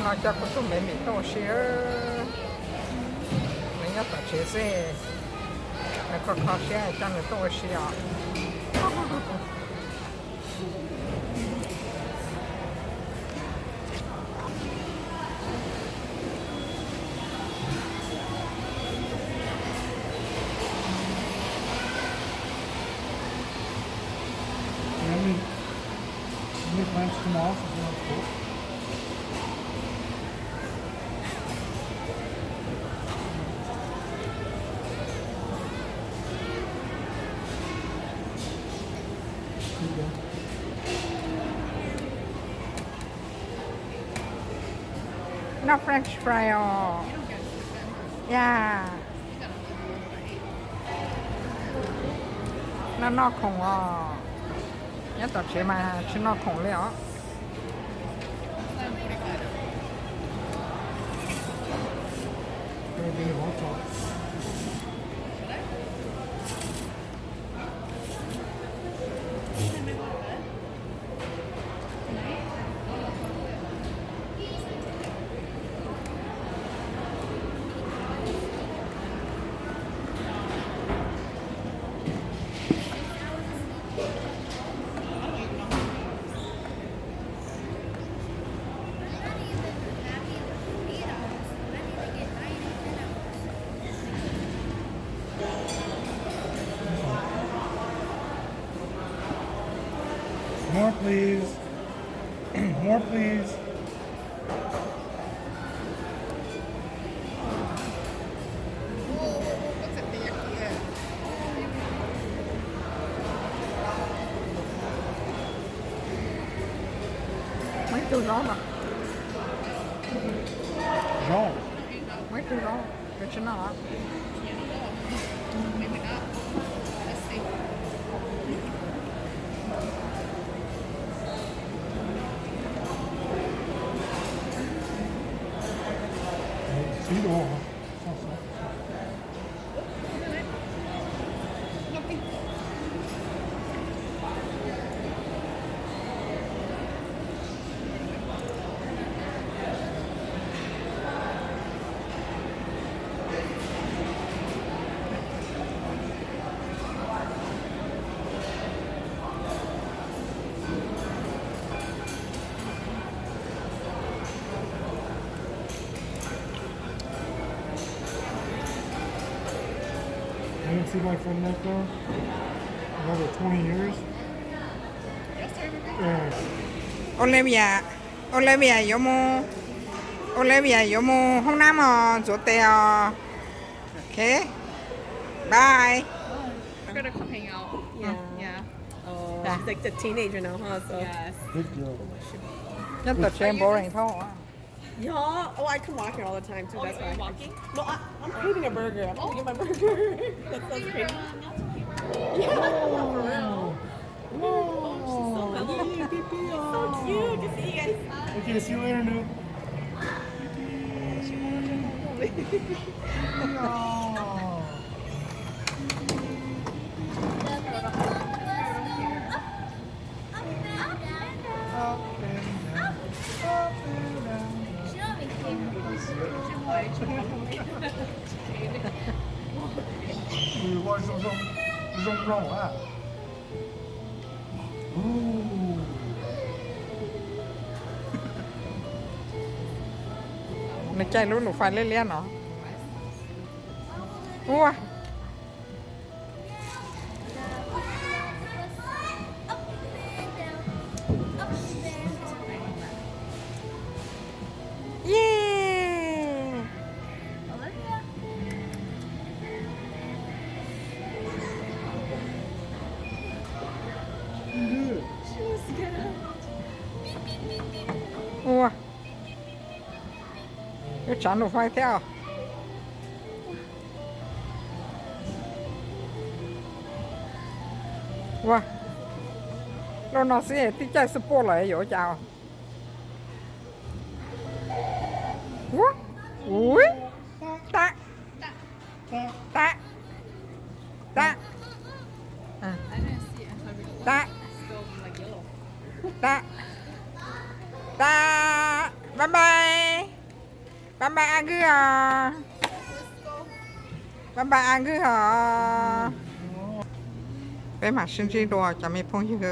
No coj kuv tus baby tuaj ua si, nws nyob tom tsev xwb, nws kho kho siab coj nws tuaj ua si os. Let me, let me clamps them off and then I'll pull. Noj French fry os. Yeah. Noj noj khoom os. Nyob tom tsev mas tsis noj khoom li os. More, please. More, please. Muaj ib tug zaub mas. Zaub. Muaj ib tug zaub, koj tsis noj los? Tib dua. I haven't seen my friend like that in over twenty years. Yeah. Olivia, Olivia yuav mus, Olivia yuav mus hoob nab mos ntxuav tes os. Okay. Bye. We're gonna come hang out. Yeah. Yeah. Oh, she's like a teenager now, huh? So. Yes. Good girl. Nyob tom tsev boring dhau. Yeah. Oh, I come walk here all the time too. Oh, that's why. Are you walking? No, I, I'm craving a burger. I'm gonna get my burger. That sounds crazy. Yeah, for real. Whoa. She's so cute. Yay, Pee Pee. So cute to see you guys. Okay, see you later, Noob. Pee Pee. Pee Pee. Aw. Up and down, up and down, up and down. Ua zoo zoo, zoo rau a. Nws caij lub lus fais liab liab no. Ua. Yay. Ua. Wb tsav nus faib thiab. Ua, lub no xwb twb caij xub puj lawm yuav ua cas. Ua, ui, ta, ta, ta, ta, ta, ta. Bye bye. Bye bye A Nkws os. Bye bye A Nkws os. Peb mam sib ntsib dua cov me phooj ywg.